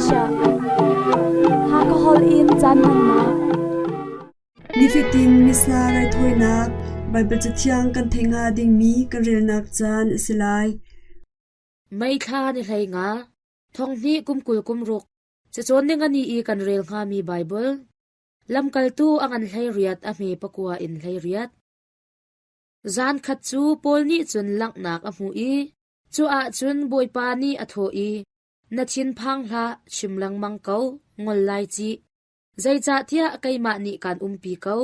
Malaysia. Hakha holh in caan hmannak. Nifatin Missa raithawinak Baibal Cathiang kan theih hnga dingmi kan relnak caan a si lai. May thla ni 15, thonghnih kum 20 kum ruk, cacawn ningani i kan rel hngami Baibal, Lamkaltu a ngan 18 a hme pakua in 18. Zan khat cu Paul nih cun langhnak a hmuh i cu ahcun Bawipa nih a thawh i, Na thinphang hlah, chim lengmang ko, ngol lai cih. Zeicahtiah keimah nih kaan umpi ko.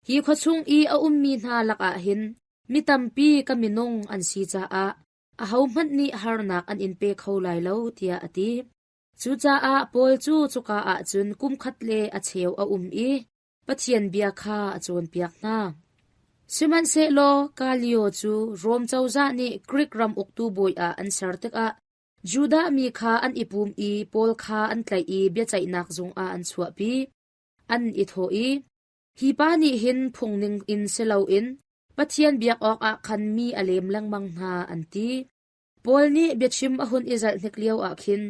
Hi khua chung i a ummi hna lakah hin mi tampi ka minung an si caah ahohmanh nih harnak an in pe kho lai lo, tiah a ti. Cucaah Paul cu cuka ah cun kumkhat le a cheu a um i Pathian bia kha a cawnpiak hna. Sihmanhsehlaw Gallio cu Rom cozah nih Grik ram uktu bawi ah an ser tikah Judah mi kha an i pum i Paul kha an tlaih i biaceihnak zung ah an chuahpi. An i thawh i, Hi pa nih hin phung ning in si loin Pathian biak awkah khan mi a lem lengmang hna, an ti. Paul nih biachim a hun i zalh hnik lioah khin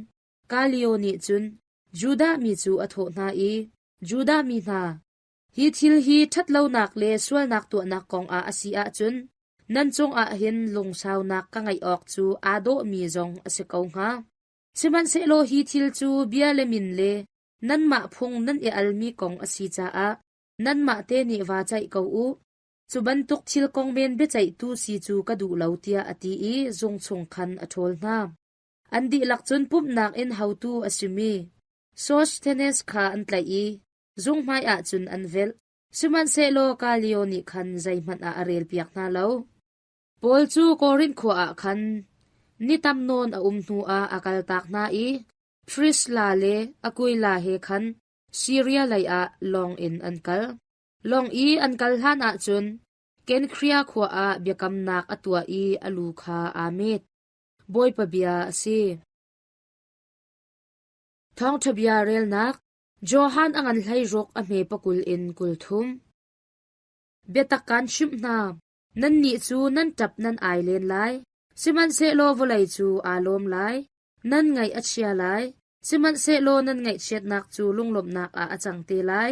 Gallio nih cun Judah mi cu a thawh hna i, Judah mi hna, hi thil hi ṭhatlonak le sualnak tuahnak kongah a si ahcun nan cungah hin lungsaunak ka ngeih awk cu aa dawhmi zong a si ko hnga. Sihmanhsehlaw hi thil cu bia le min le nanmah phung nan i almi kong a si caah nanmah te nih vaa ceih ko u. Cu bantuk thil kong men biaceihtu si cu ka duh lo tiah a ti i zung chung khan a ṭhawl hna. An dihlak cun pumhnak inn haotu a simi Sosthenes kha an tlaih i zung hmaiah cun an velh. Sihmanhsehlaw Gallio nih khan zeihmanh ah a relpiak hna lo. Paul cu Korinth khua ah khan ni tam nawn a um hnuah a kaltak hna i Prisilla le Aquila he khan Siria leiah lawng in an kal. Lawng i an kal hlanah cun Kenkhria khua ah biakamnak a tuah i a lu kha aa met. Bawipa bia a si. Thawngṭha bia relnak Johan a ngan 16 a hme pakul in 30. Biatak kaan chimh hna, nannih cu nan ṭap nan ai len lai, sihmanhsehlaw vawlei cu aa lawm lai. Nan ngaih a chia lai, sihmanhsehlaw nan ngaihchiatnak cu lunglawmhnak ah a cang te lai.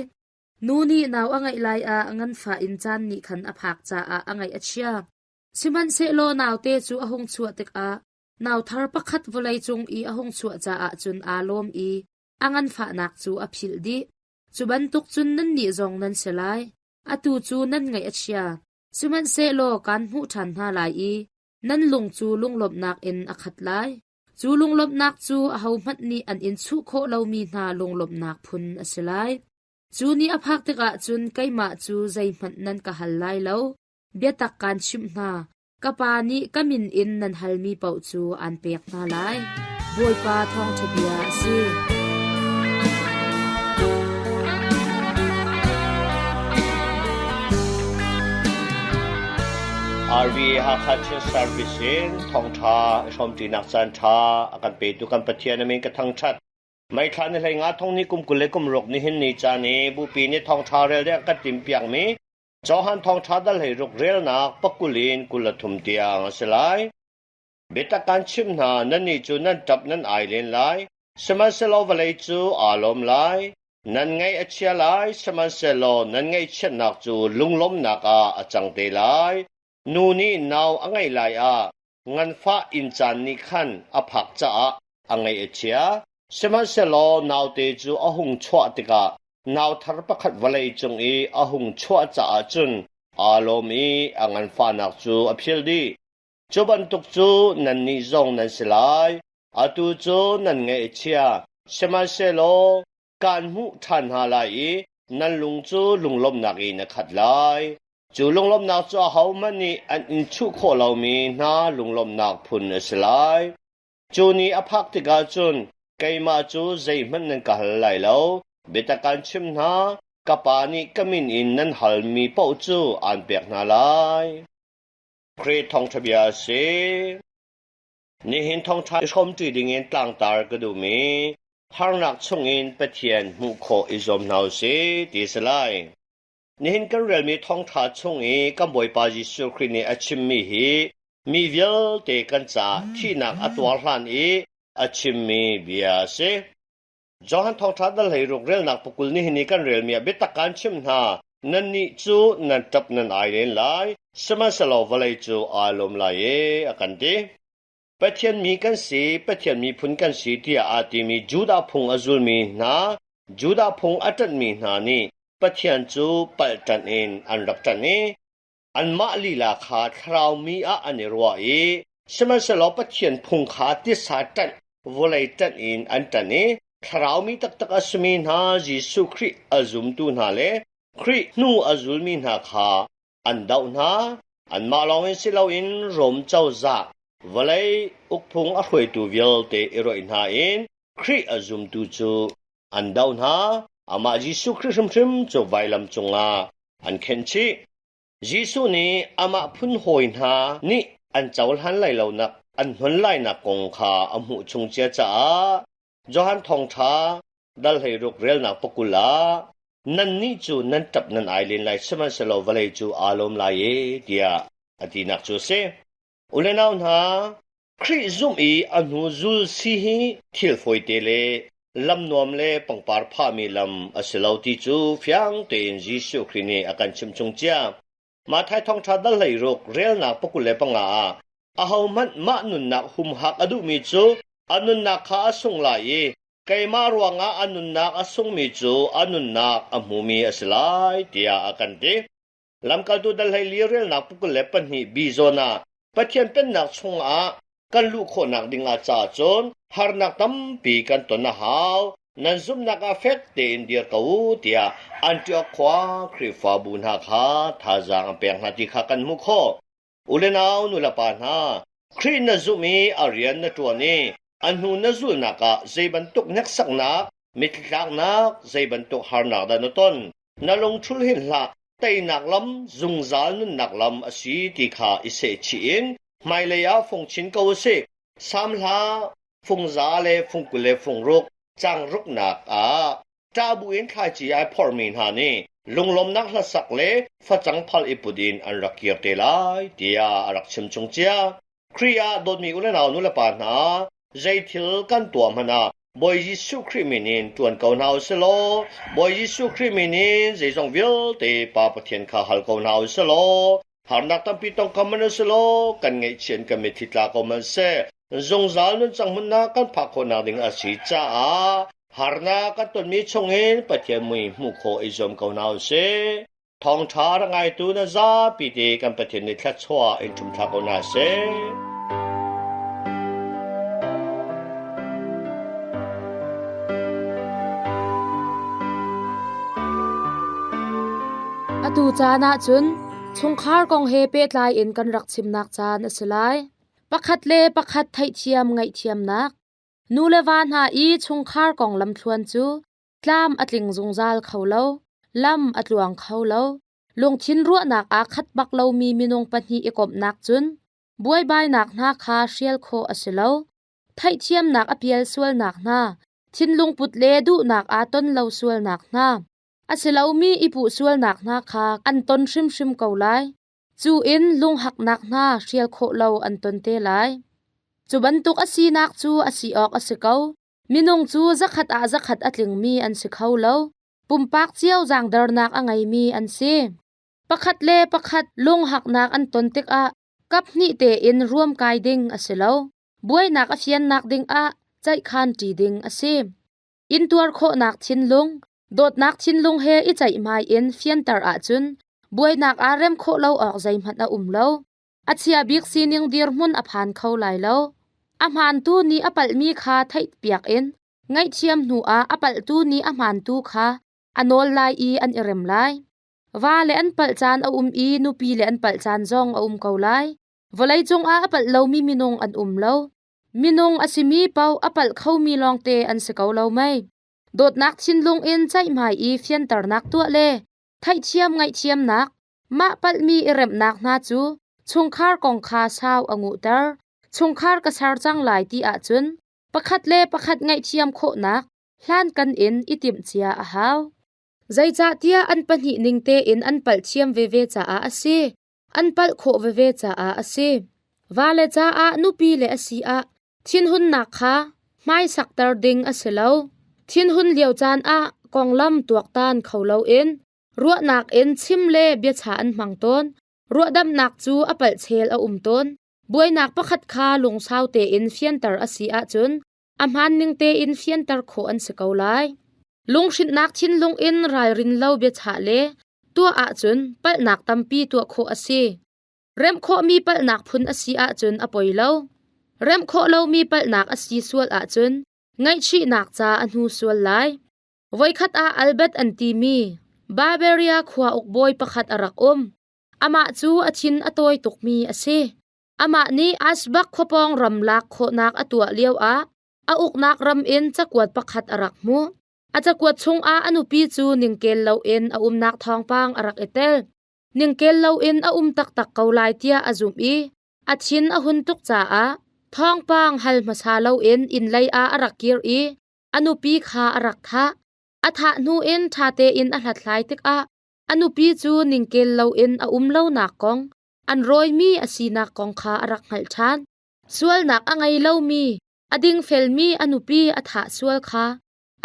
Nu nih nau a ngeih lai ah nganfah in caan nih khan a phak caah a ngaih a chia. Sihmanhsehlaw naute cu a hung chuah tikah nau thar pakhat vawlei cung i a hung chuah caah cun aa lawm i a nganfahnak cu a philh dih. Cu bantuk cun nannih zong nan si lai. Atu cu nan ngaih a chia. Sihmanhsehlaw kaan hmuh ṭhan hna lai i nan lung cu lunglawmhnak in a khat lai. Cu lunglawmhnak cu ahohmanh nih an in chuh khawh lomi hna lunglawmhnak phun a si lai. Cu ni a phak tikah cun keimah cu zeihmanh nan ka hal lai lo. Biatak kaan chimh hna, ka Pa nih ka min in nan halmi paoh cu aan pek hna lai. Bawipa thawngṭha bia a si. RVA Hakha Chin Service in thawngṭha i hrawmṭinak caan ṭha a kan petu kan Pathian a min ka thangṭhat. May thla ni 15 thong ni kum 26 nihin ni caan i bupi nih thawngṭha rel ding a kan timhpiakmi Johan thawngṭha dal 16 relnak pakul in 23 tiang a si lai. Biatak kaan chimh hna, nannih cu nan ṭap nan ai len lai, sihmanhsehlaw vawlei cu aa lawm lai. Nan ngaih a chia lai, sihmanhsehlaw nan ngaihchiatnak cu lunglawmhnak ah a cang te lai. Nu nih nau a ngeih lai ah nganfah inn caan nih khan a phak caah a ngaih a chia. Sihmanhsehlaw naute cu a hung chuah tikah nau thar pakhat vawlei cung i a hung chuah caah cun aa lawm i a nganfahnak cu a phil dih. Cu bantuk cu nannih zong nan si lai. Atu cu nan ngaih a chia, sihmanhsehlaw kaan hmuh ṭhan hna lai i nan lung cu lunglawmhnak in a khat lai. Cu lunglawmhnak cu ahohmanh nih an in chuh khawh lomi hna lunglawmhnak phun a si lai. Cu ni a phak tikah cun keimah cu zeihmanh nan ka hal lai lo. Biatak kaan chimh hna, ka Pa nih ka min in nan halmi paoh cu aan pek hna lai. Khrih thawngṭha bia a si. Nihin thawngṭha i hrawmṭi dingin tlangtar ka duhmi harnak chungin Pathian hmuh khawh i zuam hna usih ti a si lai. Nihin kan relmi thawngṭha chung i kan Bawipa Jesuh Khrih nih a chimmi hi mi vialte kan caah thihnak a tuar hlan i a chimmi bia a si. Johan Thawngṭha dal 16 relnak pakul nihin i kan relmi ah biatak kaan chimh hna. Nannih cu nan ṭap nan ai len lai, sihmanhsehlaw vawlei cu aa lawm lai e, a kan ti. Pathian mi kan si, Pathian miphun kan si tiah aa timi Judah phung a zulmi hna, Judah phung a ṭanhmi hna nih Pathian cu palh ṭanh in an rak ṭanh i anmah lila kha thlarau mi ah an i ruah i sihmanhsehlaw Pathian phung kha titsa ṭanh, vawlei ṭanh in an ṭanh i thlarau mi taktak a simi hna Jesuh Khrih a zumtu hna le Khrih hnu a zulmi hna kha an doh hna. Anmah lawngin si loin Rom cozah vawlei ukphung a hruaitu vialte i roih hna in Khrih a zumtu cu an doh hna. Amah Jesuh Khrih hrimhrim cu vailam cungah an khenh chih. Jesuh nih amah phun hawi hna nih an cohlan lai lonak an hnon lainak kong kha a hmuh chung cia caah Johan Thawngṭha dal 16 relnak pakul ah nannih cu nan ṭap nan ai len lai sihmanhsehlaw vawlei cu aa lawm lai e tiah a tinak cu a si. U le nau hna, Khrih zumh i a hnu zul si hi thil fawite le lam nuam le pangpar phahmi lam a si lo ti cu fiang tein Jesuh Khrih nih a kan chimh chung cia. Matthai Thawngṭha dal 16 relnak 25 ah ahohmanh mah nunnak humhak a duhmi cu a nunnak kha a sung lai i keimah ruangah a nunnak a sungmi cu a nunnak a hmumi a si lai tiah a kan ti. Lamkaltu dal 14 relnak 22 bi zawn ah Pathian Pennak chungah kan luh khawhnak dingah caah cun harnak tampi kan ton a hau. Nan zumhnak ah fek tein dir ko u tiah Antioch khua Khrihfabu hna kha thazaang an pek hna ti kha kan hmuh khawh. U le nau nulepa hna, Khrih na zumh i a rian na ṭuan i a hnu na zulhnak ah zei bantuk hneksaknak, mittlaknak, zei bantuk harnak dah na ton? Na lungṭhul hin hlah, teinak lam, zungzal nunnak lam a si ti kha i sehchih in hmailei ah fung chin ko u sih. Salm hla fungza le fungkul le fungruk cang ruknak ah ṭah buin thlaici ai phorhmi hna nih lunglawmnak hlasak le facang phal i put in an rak kir te lai tiah a rak chim chung cia. Khrih ah dawtmi u le nau nu le pa hna, zei thil kan tuah hmanh ah Bawi Jesuh Khrih min in ṭuan ko hna u sih law, Bawi Jesuh Khrih min in zeizong vialte Pa Pathian kha hal ko hna u sih law, harnak tampi tongkham hmanh u sih law, kan ngaihchian kan mitthli tla ko hmanh seh, zungzal nuncang hmunnak kan phak khawhnak ding a si caah harnak kan tonmi chungin Pathian mui hmuh khawh i zuam ko hna u sih. Thawngṭha rak ngaitu na zapi te kan Pathian nih thluachuah in ṭhum thla ko hna seh. Atu caan ah cun chungkhar kong he pehtlai in kan rak chimnak caan a si lai. Pakhat le pakhat theihthiam ngaihthiamnak. Nu le va hna i chungkhar kong lamthluan cu Tlam a tling zungzal kho lo. Lam a tluang kho lo. Lungthin ruahnak aa khat bak lomi minung pahnih i komhnak cun buaibainak hna kha hrial khawh a si lo. Theihthiamnak a pial sualnak hna, thinlung put le duhnak aa ton lo sualnak hna, a si lomi i puh sualnak hna kha an ton hrimhrim ko lai. Cu in lunghaknak hna hrial khawh lo an ton te lai. Cu bantuk a sinak cu a si awk a si ko. Minung cu zakhat ah zakhat a tlingmi an si kho lo. Pumpak cio zaangdernak a ngeimi an si. Pakhat le pakhat lunghaknak an ton tikah kaphnih tein ruamkai ding a si lo. Buainak a fiannak dingah ceihkhan ṭi ding a si. Intuar khawhnak thinlung, dawtnak thinlung he i ceihmai in fianter ahcun buainak aa rem khawh lo awk zeihmanh a um lo. A chia bik sining dirhmun a phan kho lai lo. A hmaantu nih a palhmi kha theihpiak in ngaihthiam hnuah a palhtu nih a hmaantu kha a nawl lai i an i rem lai. Va le an palh caan a um i nupi le an palh caan zong a um ko lai. Vawleicung ah a palh lomi minung an um lo. Minung a simi paoh a palh khomi lawngte an si ko lo mei. Dawtnak thinlung in ceihmai i fianternak tuah le theihthiam ngaihthiamnak Mah palhmi i remhnak hna cu chungkhar kong kha sau a nguhter. Chungkhar ka ser cang lai ti ahcun pakhat le pakhat ngaihthiam khawhnak hlankan in i timhcia a hau. Zeicahtiah an pahnih ning tein an palh thiam veve caah a si. An palh khawh veve caah a si. Vale caah nupi le a si ah thinhunnak kha hmaisakter ding a si lo. Thinhun lio caan ah konglam tuaktan kho loin ruahnak in chim le biachah an hmang tawn. Ruahdamhnak cu a palh chel a um tawn. Buainak pakhat kha lungsau tein fianter a si ahcun a hmaan ning tein fianter khawh an si ko lai. Lunghrinhnak thinlung in ralrin lo biachah le tuah ahcun palhnak tampi tuah khawh a si. Remh khawhmi palhnak phun a si ahcun a poi lo. Remh khawh lomi palhnak a si sual ahcun ngaihchihnak ca a hnu sual lai. Voikhat ah Albert an timi Bavaria khua ukbawi pakhat a rak um. Amah cu a thin a tawi tukmi a si. Amah nih Asbak khuapawng ram lak khawhnak a tuah lioah a uknak ram in cakuat pakhat a rak hmuh. A cakuat chungah a nupi cu ningkel loin a umnak thawngpang a rak i tel. Ningkel loin a um taktak ko lai tiah a zumh i a thin a hun tuk caah thawngpang hal hmasa loin inn lei ah a rak kir i a nupi kha a rak thah. A thah hnu in ṭha tein a hlathlai tikah a nupi cu ningkel loin a um lonak kong, an rawimi a sinak kong kha a rak hngalh ṭhan. Sualnak a ngei lomi, a dingfelmi a nupi a thah sual kha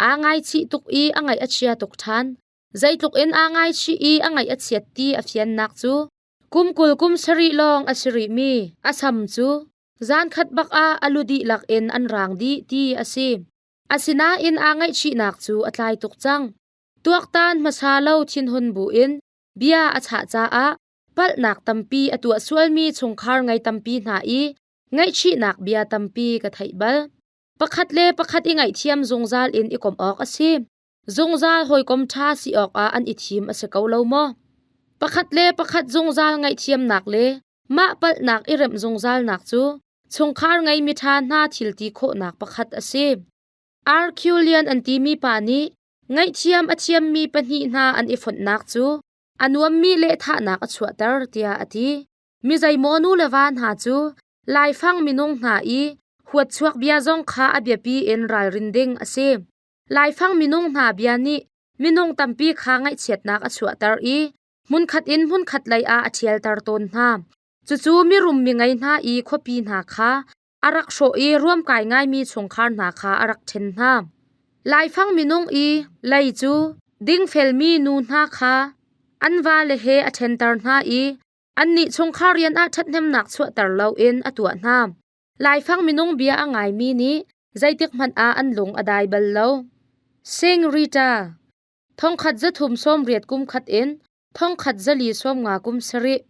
aa ngaichih tuk i a ngaih a chia tuk ṭhan. Zeitluk in aa ngaichih i a ngaih a chiat ti a fiannak cu kum 20 kum sarih lawng a si rihmi a sam cu zankhat bak ah a lu dihlak in an raang dih ti a si. Asinain aa ngaihchihnak cu a tlai tuk cang. Tuaktan hmasa lo thinhun buin bia a chah caah palhnak tampi a tuah sualmi chungkhar ngei tampi hna i ngaihchihnak bia tampi ka theih bal. Pakhat le pakhat i ngaihthiam zungzal in i komh awk a si. Zungzal hawikom ṭha si awkah an i thim a si ko lo maw? Pakhat le pakhat zungzal ngaihthiamnak le mah palhnak i remh zungzalnak cu chungkhar ngei miṭha hna thil ti khawhnak pakhat a si. Arculian an timi pa nih ngaihthiam a thiammi pahnih hna an i fonhnak cu a nuammi lehthahnak a chuahter tiah a ti. Mi zeimaw nu le va hna cu laifang minung hna i huatchuak bia zong kha a biapi in ralrin ding a si. Laifang minung hna bia nih minung tampi kha ngaihchiatnak a chuahter i hmunkhat in hmunkhat lei ah a ṭhialter tawn hna. Cucu mirum mingei hna i khuapi hna kha a rak hrawh i ruamkai ngaimi chungkhar hna kha a rak ṭhen hna. Laifang minung i lei cu dingfelmi nu hna kha an vale he a ṭhenter hna i annih chungkhar rian ah ṭhathnemnak chuahter loin a tuah hna. Laifang minung bia a ngaimi nih zeitikhmanh ah an lung a dai bal lo. Sing Rita 1380 kum khat in 1450 kum sarih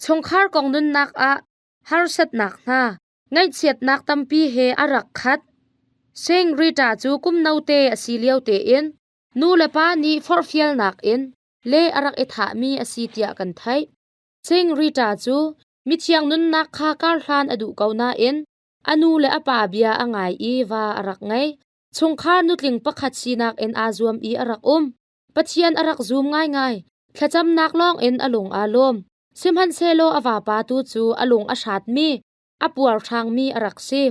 chungkhar kong nunnak ah harsatnak hna, ngaihchiatnak tampi he a rak khat. Sing Rita cu kum note a si lio tein nu le pa nih forhfialnak in le a rak i thahmi a si tiah kan theih. Sing Rita cu mithiang nunnak kha karhlan a duh ko nain a nu le a pa bia a ngai i va a rak ngei. Chungkhar nutling pakhat sinak in aa zuam i a rak um. Pathian a rak zum ngaingai. Thlacamnak lawng in a lung aa lawm. Sihmanhsehlaw a vapa tu cu a lung a hratmi, a puarhrangmi a rak si.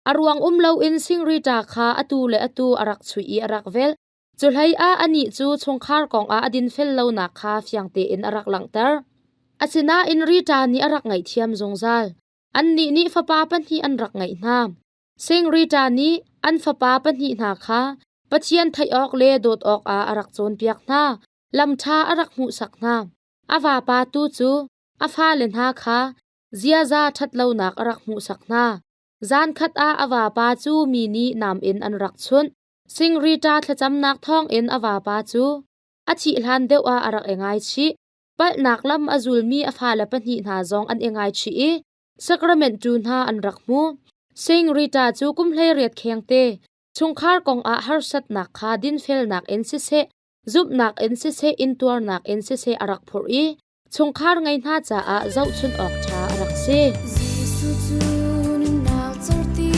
A ruang um loin Singrita kha atu le atu a rak chuih i a rak velh. Cuhlei ah anih cu chungkhar kongah a dinfel lonak kha fiang tein a rak langhter. Asinain Rita nih a rak ngaihthiam zungzal. Annih nih fapa pahnih an rak ngeih hna. Singrita nih an fapa pahnih hna kha Pathian theih awk le dawt awkah a rak cawnpiak hna. Lam ṭha a rak hmuhsak hna. A vapa tu cu a fale hna kha ziaza ṭhatlonak a rak hmuhsak hna. Zankhat ah a vapa cu mi nih nam in an rak chunh. Singrita thlacamnak thawngin a vapa cu a thih hlan deuh ah a rak i ngaichih. Palhnak lam a zulmi a fale pahnih hna zong an i ngaichih i sacrament tu hna an rak hmu. Singrita cu kum 18 khengte chungkhar kongah harsatnak kha dinfelnak in siseh, zumhnak in siseh, intuarnak in siseh a rak phurh i chungkhar ngei hna caah zohchunh awk ṭha a rak si. Jesuh cu nunnak cerhti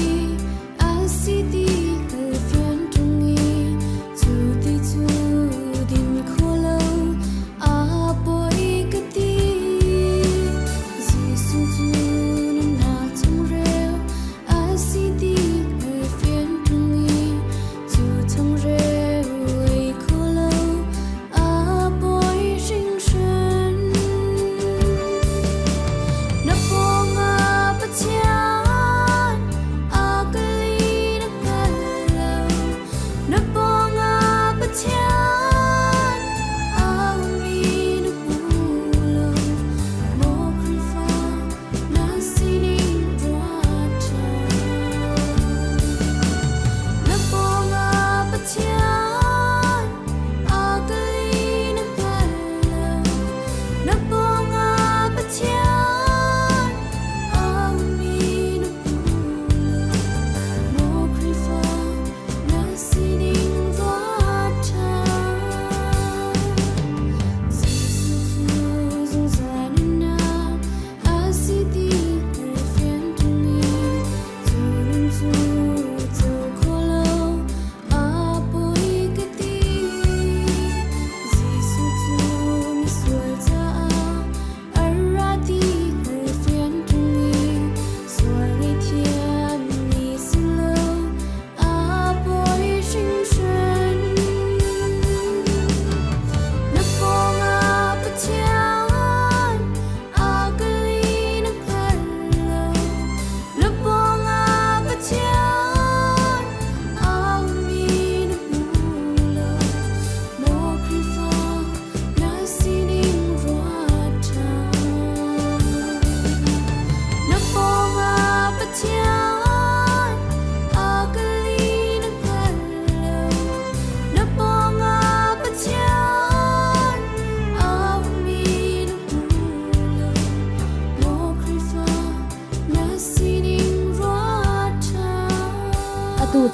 a si ti hngalfian ṭung i cu ti cu din kho lo a pawi ka ti. Jesuh cu nunnak changreu a si ti hngalfian ṭung i cu changreu ei kho lo a pawi hringhran. Na pawngah Pathian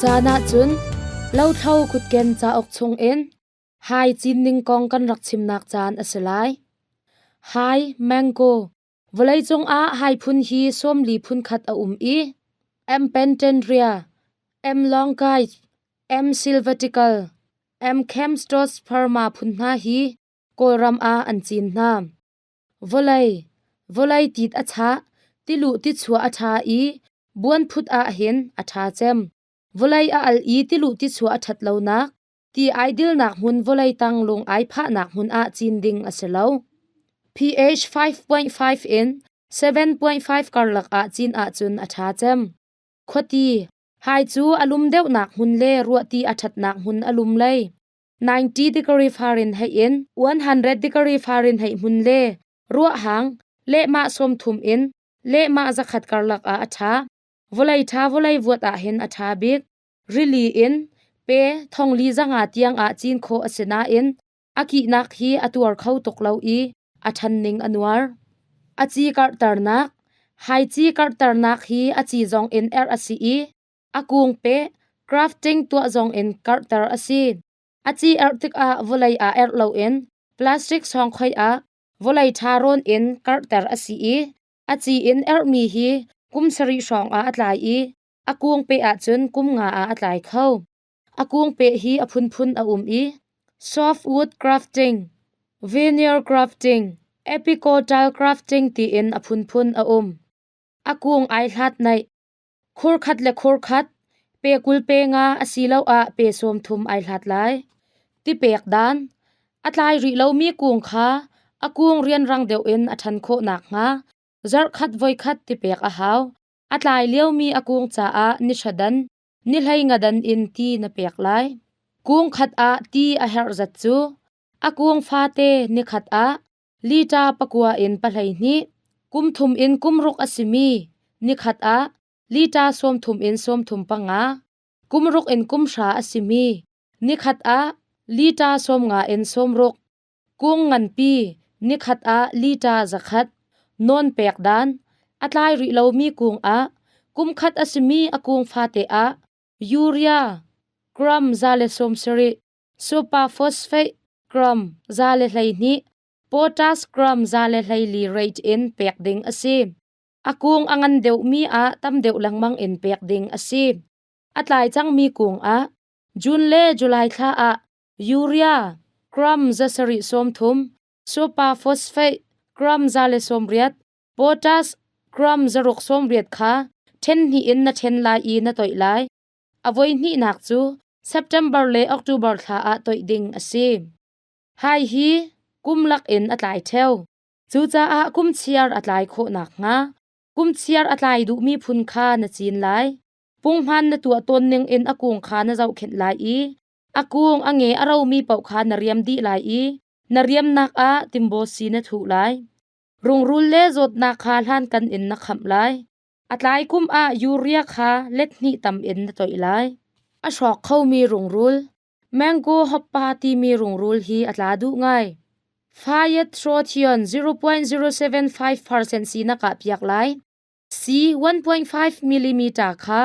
caan ahcun Lothlo kutken cauk chungin hai cinning kong kan rak chimnak caan a si lai. Hai, mango, vawleicung ah hai phun hi 40 phun khat a um i M. pentandria, M. longai, M. sylvatical, M. camptosperma phun hna hi Kawlram ah an cin hna. Vawlei, vawlei tit a chah, tiluh tichuah a ṭha i buanphut ahhin a ṭha cem. Vawlei a al i tiluh tichuah a ṭhat lonak, ti ai dilnak hmun vawlei tang lung ai phahnak hmun ah cin ding a si lo. pH 5.5 in 7.5 karlak ah cin ahcun a ṭha cem. Khuati, hai cu a lum deuhnak hmun le ruahti a ṭhatnak hmun a lum lei. 90 degree Fahrenheit in 100 degree Fahrenheit hmun le ruahhang lehmah 30 in lehmah 100 karlak ah a ṭha. Vawlei ṭha vawlei vuat ahhin a ṭha bik. Rili in pe thongli zanga tiang ah cin khawh a si nain a kihnak hi a tuar kho tuk lo i a ṭhan ning a nuar. A ci karhternak Hai ci karhternak hi a ci zong in erh a si i A kung peh crafting tuah zong in karhter a si. A ci erh tikah vawlei ah erh loin plastic sawngkhoi ah vawlei ṭha rawn in karhter a si i a ci in erhmi hi kum sarih hrawng ah a tlai i a kung peh ahcun kum nga ah a tlai kho. A kung peh hi a phunphun a um i softwood crafting, veneer crafting, epicotyl crafting tiin a phunphun a um. A kung ai hlat naih. Khurkhat le khurkhat, pe 20 pe nga asiloah pe 30 ai hlat lai. Tipek dan, a tlai rih lomi kung kha a kung rianrang deuh in a ṭhan khawh nakhnga zarhkhat voikhat tipek a hau. A tlai liomi a kung caah ni hra dan, ni hlei nga dan in ti na pek lai. Kung khat ah ti a herh zat cu a kung fate ni khat ah lita 9 in 12, kum thum in kum ruk a simi nikhat ah lita 30 in 35, kum ruk in kum hra a simi nikhat ah lita 50 in 60, kung nganpi nikhat ah lita 100, nawn pek dan, a tlai rih lomi kung ah kum khat a simi a kung fate ah urea gram 170, superphosphate gram 112, potash gram 114 rate in pek ding a si. A kung a ngan deuhmi ah tam deuh lengmang in pek ding a si. A tlai cangmi kung ah June le July thla ah urea gram 730, superphosphate gram 180, potash gram 680 kha ṭhen hnih in na ṭhen lai i na toih lai. A voi hnihnak cu September le October thla ah toih ding a si. Hai hi kum lak in a tlai ṭheo. Cucaah kum chiar a tlai khawh nakhnga kum chiar a tlai duhmi phun kha na cin lai. Punghman na tuah tawn ning in a kung kha na zohkhenh lai i a kung a nge a romi paoh kha na riam dih lai i na riamnak ah timbaw si na thuh lai. Rungrul le zawtnak kha hlankan in na khamh lai. A tlai kum ah urea kha let hnih tam in na toih lai. A hrawk khomi rungrul, mango hoppa timi rungrul hi a tla duh ngai. Phytophthora 0.075% si na kah piak lai. C 1.5 mm kha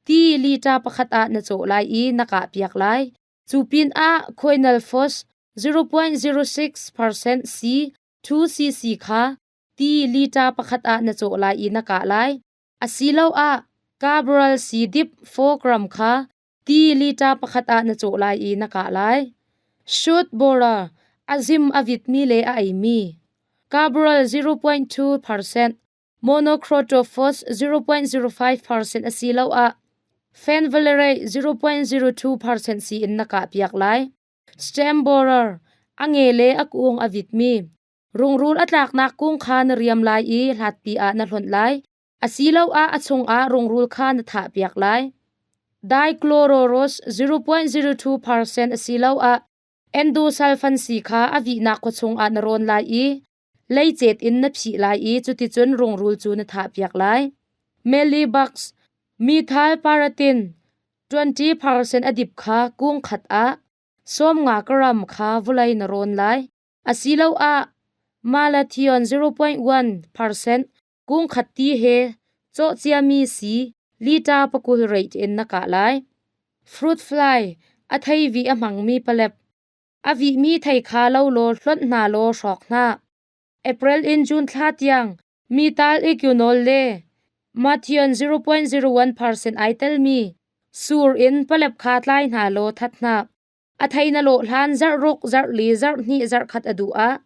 ti liter pakhat ah na cawh lai i na kah piak lai. Cu pinah Quinalphos 0.06% C 2 cc kha ti liter pakhat ah na cawh lai i na kah lai. Asiloah Cabral C dip 4 gram kha ti liter pakhat ah na cawh lai i na kah lai. Shoot borer, a zim a vitmi le a eimi. Cabral 0.2%, monocrotophos 0.05% asiloah Fenvalerate 0.02% si in na kah piak lai. Stem borer, a nge le a kung a vitmi. Rungrul a tlaknak kung kha na riam lai i hlatpi ah na hlonh lai, asiloah a chungah rungrul kha na thahpiak lai. Dichlororose 0.02% asiloah endosulfan sii kha a vihnak khua chungah na rawn lai i leicet in na phih lai i cuticun rungrul cu na thahpiak lai. Mealybugs, methyl paratin 20% a dip kha kung khat ah 50 gram kha vawlei na rawn lai. Asiloah malathion 0.1% kung khat ti he cawh ciami sii liter 20 rate in na kah lai. Fruit fly, a thei vih a hmangmi palep. A vihmi thei kha lo law hlonh hna law hrawk hna. April in June thla tiang mi tal ikyunol le Mathion 0.01% ai telmi sur in palep kha tlai hna law that hna. A thei na lawh hlan zarh ruk, zarh li, zarh hnih, zarh khat a duh ah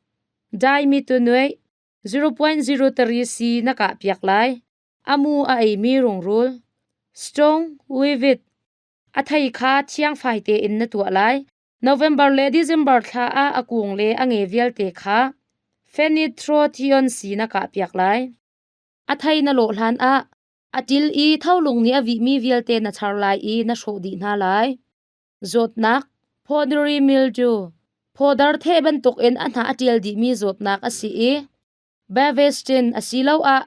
dai mi tu nuai 0.03 c na kah piak lai. Amu a eimi rungrul. Stone weevil a thei kha thiangfai tein na tuah lai. November le December thla ah a kung le a nge vialte kha Fenitrotion si na kah piak lai. A thei na lawh hlan ah a til i tholung nih a vihmi vialte na char lai i na hrawh dih hna lai. Zawtnak Powdery mildew Powder theh bantukin a hnah a ṭial dihmi zawtnak a si i Bavestin asiloah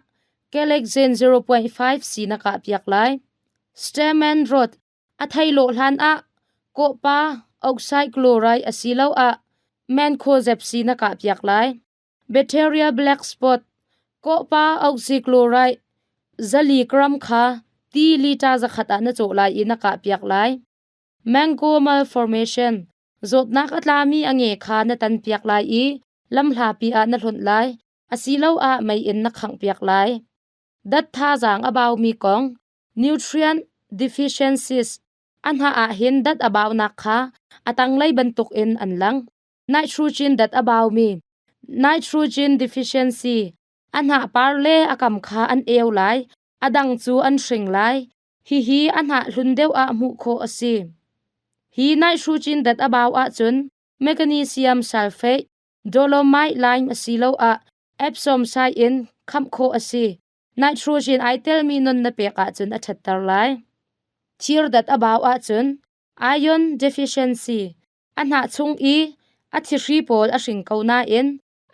Kelexin 0.5 si na kah piak lai. Stamen rot A thei lawh hlan ah kawhpa oxide chloride asiloah mancozeb si na kah piak lai. Bacteria black spot kawhpa oxychloride zali gram kha ti liter zakhat ah na cawh lai i na kah piak lai. Mango malformation zawtnak a tlami a nge kha na tan piak lai i lamhlapi ah na hlonh lai asiloah mei in na khangh piak lai. Dat thazaang a baumi kong Nutrient deficiencies a hna ah hin dat a baunak kha a tanglei bantuk in an lang. Nitrogen dat a baumi nitrogen deficiency a hnah par le a kam kha an eu lai, a dang cu an hring lai. Hihi a hnah hlun deuh ah hmuh khawh a si. Hi nitrogen dat a bau ahcun magnesium sulfate, dolomite lime asiloah Epsom sai in khamh khawh a si. Nitrogen ai telmi non na pek ahcun a ṭhatter lai. Thirdat a bau ahcun iron deficiency a hnah chung i a thihri pawl a hring ko nain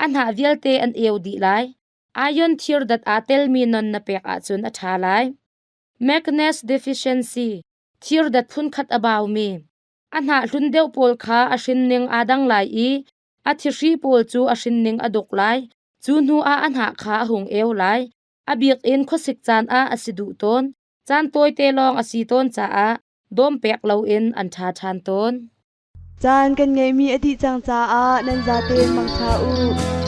a hnah vialte an eu dih lai. Iron thirdat aa telmi non na pek ahcun a ṭha lai. Magnesium deficiency thirdat phunkhat a baumi a hnah hlun deuh pawl kha a hrinning aa dang lai i a thihri pawl cu a hrinning a duk lai. Cu hnu ah a hnah kha a hung eu lai. A bik in khuasik caan ah a si duh tawn. Caan tawite lawng a si tawn caah dawm pek loin an ṭha ṭhan tawn. Caan kan ngeihmi a dih cang caah nan zatein mangṭha u.